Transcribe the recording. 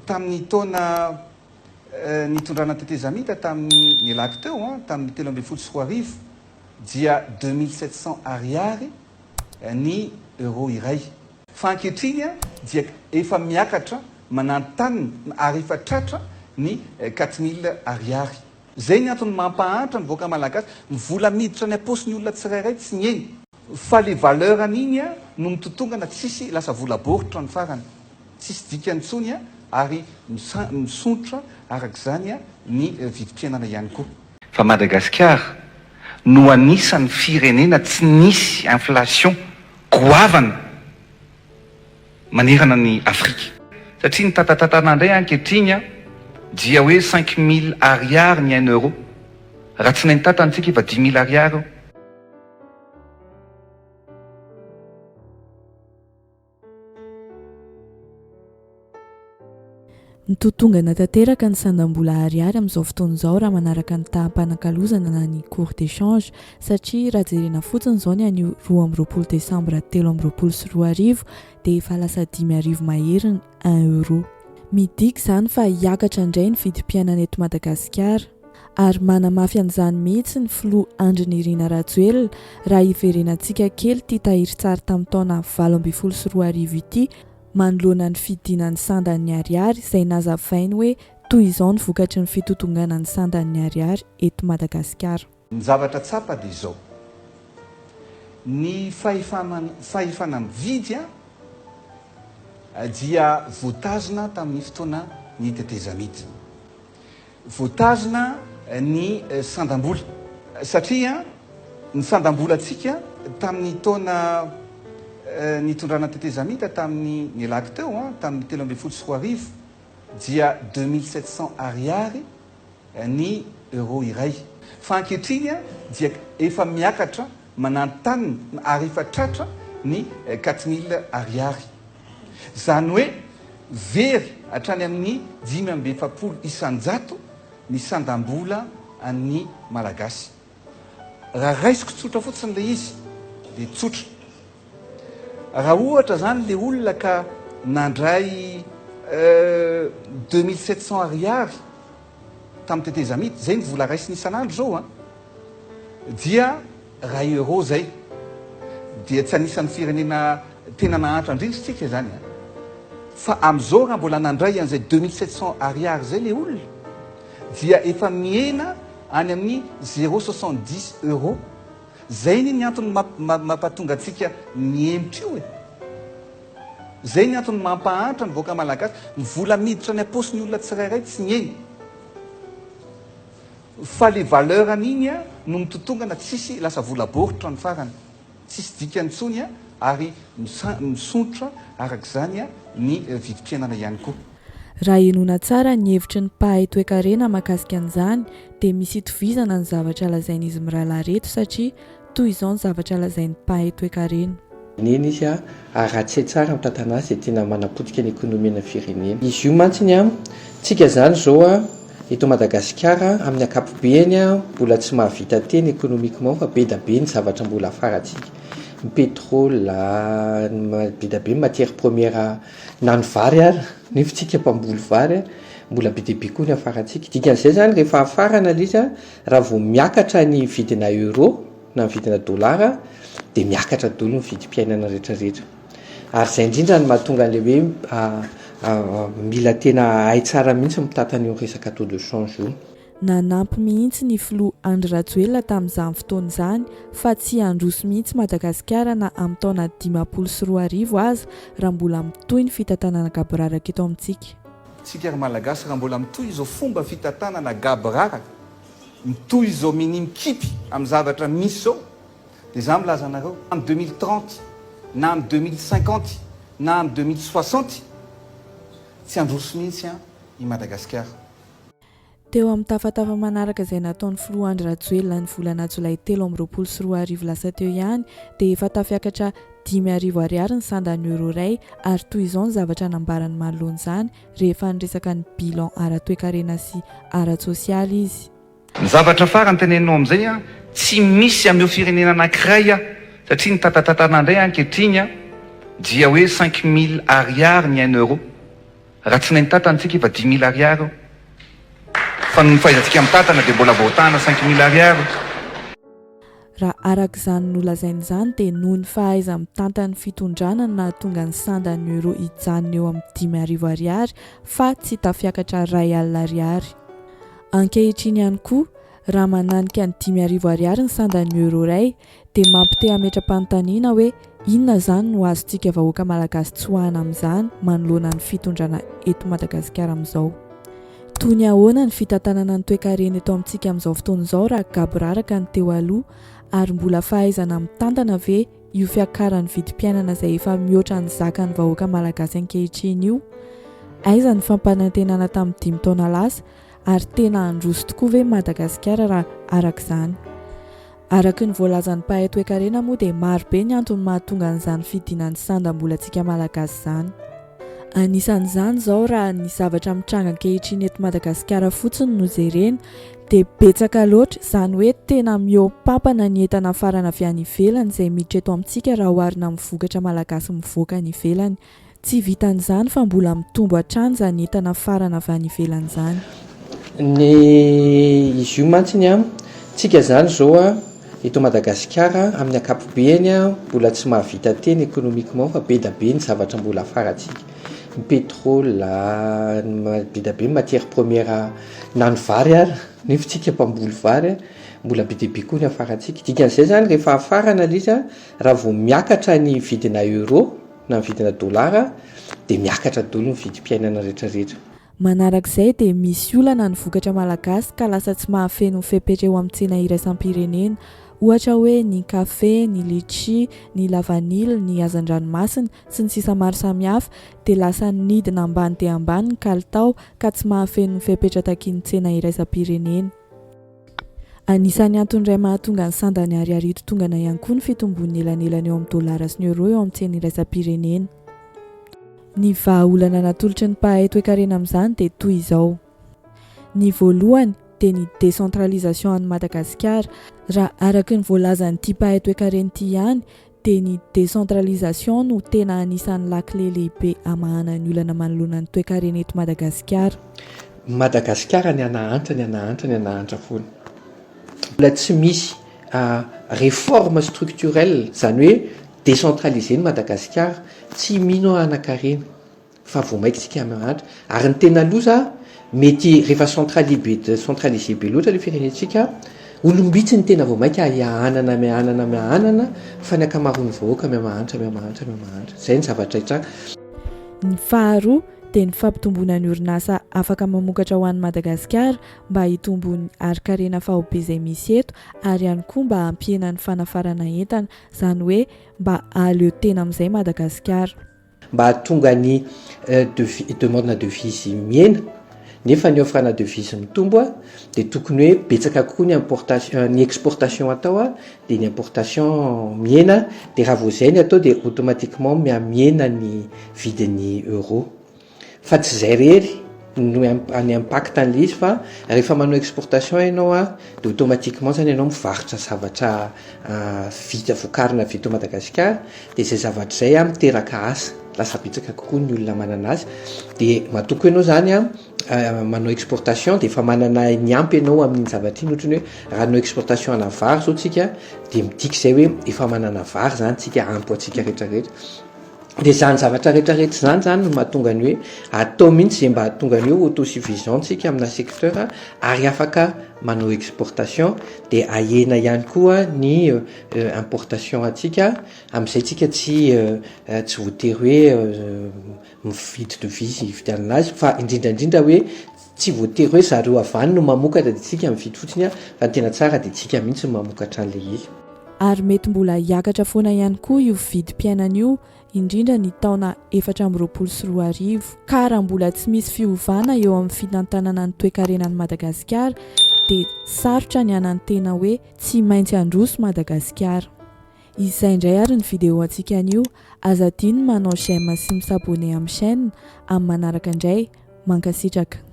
Tamin'ny taona nitondrana tetezamita tamin'ny nialako teo, tamin'ny 2013, dia 2700 ariary ny euro iray. Fa ankehitriny dia efa miakatra mananontanona ary efa tratra ny 4000 ariary. Izay ny antony mampahantra ny vahoaka malagasy, ny vola miditra any am-paosin'ny olona tsirairay tsy mihena. Fa le valeur an'iny no mitotongana tsisy lasa vola baoritra ny farany. Tsisy dikany intsony ary misondrotra arak'izany ny vidim-piainana ihany koa. Fa Madagasikara no anisan'ny firenena tsy nisy inflation goavana manerana ny Afrika. Satria ny tatatatana indray ankehitriny dia hoe 5000 ariary ny un euro. Raha tsy nain-tatana tsika efa 5000 ariary eo. Mitotongana tanteraka ny sandam-bola ariary amin'izao fotoana izao raha manaraka ny taham-panakalozana na ny cours d'échange satria raha jerena fotsiny izao ny anio 22 desambra 2023 dia efa lasa 5000 mahery ny un euro. Midika izany fa hiakatra indray ny vidim-piainana eto Madagasikara. Ary manamafy an'izany mihitsy ny filoha Andry Nirina Rajoelina raha hiverenantsika kely ity tahirin-tsary tamin'ny taona 2018 ity manoloana ny fidinan'ny sandan'ny ariary izay nazavainy hoe toy izao ny vokatry ny fitotonganan'ny sandan'ny ariary eto Madagasikara. Ny zavatra tsapa dia izao, ny fahefana mividy dia voatazona tamin'ny fotoana ny tetezamita. Voatazona ny sandam-bola satria ny sandam-bolantsika tamin'ny taona nitondrana tetezamita tamin'ny nialako teo, tamin'ny 2013 dia 2700 ariary ny euro iray. Fa ankehitriny dia efa miakatra mananontanona ary efa tratra ny 4000 ariary. Izany hoe very hatrany amin'ny 45% ny sandam-bola an'ny Malagasy. Raha raisiko tsotra fotsiny ilay izy dia tsotra. Raha ohatra izany ilay olona ka nandray 2700 ariary tamin'ny tetezamita, izay ny vola raisiny isan'andro izao an, dia ray euro izay, dia tsy anisan'ny firenena tena nahantra indrindra isika izany an. Fa amin'izao raha mbola nandray an'izay 2700 ariary izay ilay olona dia efa mihena any amin'ny zéro soixante-dix euro. Izay anie ny antony mampatonga antsika mihemotra io e. Izay ny antony mampahantra ny vahoaka malagasy, ny vola miditra any am-paosin'ny olona tsirairay tsy mihena. Fa le valeur an'iny no mitotongana tsisy lasa vola baoritra ny farany. Tsisy dikany intsony ary misondrotra arak'izany ny vidim-piainana ihany koa. Raha henoina tsara ny hevitry ny mpahay toekarena mahakasika an'izany dia misy itovizana ny zavatra lazain'izy mirahalahy reto satria toy izao ny zavatra lazain'ny mpahay toekarena. Neny izy ary raha tsy hay tsara mitantana azy dia tena manapotika ny ekonomiana firenena. Izy io mantsiny an, tsika izany izao an, eto Madagasikara amin'ny ankapobeny an, mbola tsy mahavita tena economiquement fa be da be ny zavatra mbola afarantsika. Ny pétrole, ny be da be ny matière première na ny vary ara, nefa tsika mpamboly vary an, mbola be dia be koa ny afarantsika. Dikan'izay izany rehefa afarana ilay izy an, raha vao miakatra ny vidina euro na ny vidina dollar dia miakatra daholo ny vidim-piainana rehetra rehetra. Ary izay indrindra no mahatonga an'ilay hoe mila tena hay tsara mihitsy mitantana io resaka taux de change io. Nanampy mihitsy ny filoha Andry Rajoelina tamin'izany fotoana izany fa tsy handroso mihitsy Madagasikara na amin'ny taona 2050 aza raha mbola mitohy ny fitantanana gaboraraka eto amintsika. Tsika ry Malagasy raha mbola mitohy izao fomba fitantanana gaboraraka, mitohy izao minia mikipy amin'ny zavatra misy izao dia za milaza anareo amin'ny 2030 na amin'ny 2050 na amin'ny 2060 tsy handroso mihitsy an i Madagasikara. Teo amin'ny tafatafa manaraka izay nataon'ny filoha Andry Rajoelina ny volana jolay 2023 lasa teo ihany dia efa tafiakatra 5000 ariary ny sandan'ny euro iray ary toy izao ny zavatra nambarany manoloana izany rehefa niresaka ny bilan ara-toekarena sy ara-tsosialy izy. Ny zavatra farany teneninao amin'izay an, tsy misy ameo firenena anankiray aho satria ny tatatatana indray ankehitriny an dia hoe 5000 ariary ny un euro. Raha tsy nahay nitantana tsika efa 5000 ariary io. Fa noho ny fahaizantsika mitantana dia mbola voatahana 5000 ariary io. Raha araka izany nolazainy izany dia noho ny fahaiza-mitantan'ny fitondrana no nahatonga ny sandan'ny euro hijanona eo amin'ny 5000 ariary fa tsy tafiakatra 1000 ariary. Ankehitriny ihany koa, raha mananika ny 5000 ariary ny sandan'ny euro iray dia mampite hametra-panontaniana hoe inona izany no azontsika vahoaka malagasy tsoahana amin'izany manoloana ny fitondrana eto Madagasikara amin'izao. Toy ny ahoana ny fitantanana ny toekarena eto amintsika amin'izao fotoana izao raha gaboraraka ny teo aloha ary mbola fahaizana mitantana ve io fiakaran'ny vidim-piainana izay efa mihoatra ny zakan'ny vahoaka malagasy ankehitriny io? Aiza ny fampanantenana tamin'ny dimy taona lasa ary tena handroso tokoa ve Madagasikara raha araka izany? Araka ny voalazan'ny mpahay toekarena moa dia maro be ny antony mahatonga an'izany fidinan'ny sandam-bolantsika malagasy izany. Anisan'izany izao raha ny zavatra mitranga ankehitriny eto Madagasikara fotsiny no jerena dia betsaka loatra, izany hoe tena mihoa-pampana ny entana afarana avy any ivelany izay miditra eto amintsika raha oharina amin'ny vokatra malagasy mivoaka any ivelany. Tsy vitan'izany fa mbola mitombo hatrany izany entana afarana avy any ivelany izany. Ny izy io mantsiny an, tsika izany izao an, eto Madagasikara amin'ny ankapobeny an, mbola tsy mahavita tena économiquement fa be da be ny zavatra mbola afarantsika. Ny pétrole, be da be ny matière première na ny vary ara, nefa tsika mpamboly vary an, mbola be dia be koa ny afarantsika. Dikan'izay izany rehefa afarana ilay izy an, raha vao miakatra ny vidina euro, na ny vidina dolara dia miakatra daholo ny vidim-piainana rehetra rehetra. Manarak'izay dia misy olana ny vokatra malagasy ka lasa tsy mahafeno ny fepetra eo amin'ny tsena iraisam-pirenena. Ohatra hoe ny kafe, ny litchi, ny lavanila, ny hazan-dranomasina, sy ny sisa maro samihafa dia lasa nidina ambany dia ambany ny kalitao ka tsy mahafeno ny fepetra takian'ny tsena iraisam-pirenena. Anisan'ny antony iray mahatonga ny sandan'ny ariary hitotongana ihany koa ny fitomboan'ny elanelana eo amin'ny dolara sy ny euro eo amin'ny tsena iraisam-pirenena. Ny vahaolana natolotry ny mpahay toekarena amin'izany dia toy izao. Ny voalohany dia ny décentralisation an'i Madagasikara. Raha araka ny voalazan'ity mpahay toekarena ity ihany dia ny décentralisation no tena anisan'ny lakile lehibe hamahana ny olana manoloana ny toekarena eto Madagasikara. Madagasikara ny hanahantra ny hanahantra ny hanahantra foana. Mbola tsy misy réforme structurelle, izany hoe décentraliser ny Madagasikara, tsy mino aho hanan-karena. fa vao maika isika mahantra ary ny tena loza mety rehefa centrali be centralisé be loatra le firenentsika olom-bitsy ny tena vao maika hiahanana miahanana miahanana fa ny ankamaroan'ny vahoaka mihamahantra mihamahantra mihamahantra zay ny zavatra hitranga. Ny faharoa dia ny fampitomboana ny orinasa afaka mamokatra ho an'i Madagasikara mba hitomboan'ny harin-karena faobe izay misy eto ary ihany koa mba hampihena ny fanafarana entana, izany hoe mba hahaleo tena amin'izay Madagasikara. Mba hahatonga ny demande-na devise mihena nefa ny offre-na devise mitombo dia tokony hoe betsaka kokoa ny importation, ny exportation atao dia ny importation mihena dia raha vao izay ny atao dia automatiquement mihamihena ny vidin'ny euro. Fa tsy izay irery no ny impact an'ilay izy fa rehefa manao exportation ianao an, dia automatiquement zany ianao mivarotra zavatra vita vokarina avy eto Madagasikara, dia izay zavatra izay an miteraka asa, lasa betsaka kokoa ny olona manana azy, dia matoa koa ianao zany an manao exportation dia efa manana ny ampy ianao amin'iny zavatra iny, ohatran'ny hoe raha hanao exportation ana vary zao tsika dia midika izay hoe efa manana vary zany tsika ampy ho antsika rehetra rehetra. Dia izany zavatra rehetra rehetra izany izany no mahatonga ny hoe atao mihitsy izay mba hahatonga ny hoe autosuffisant tsika amina secteur ary afaka manao exportation dia ahena ihany koa ny importation antsika amin'izay tsika tsy tsy voatery hoe mividy devise hividianana azy fa indrindra indrindra hoe tsy voatery hoe zareo avy any no mamokatra dia tsika mividy fotsiny fa ny tena tsara dia tsika mihitsy no mamokatra an'ilay izy. Ary mety mbola hiakatra foana ihany koa io vidim-piainana io, indrindra ny taona 2024. Ka raha mbola tsy misy fiovana eo amin'ny fitantanana ny toekarenan'i Madagasikara dia sarotra ny hanantena hoe tsy maintsy handroso Madagasikara. Izay indray ary ny vidéo antsika anio, aza adino ny manao j'aime sy mi-s'abonner amin'ny chaîne, amin'ny manaraka indray, mankasitraka.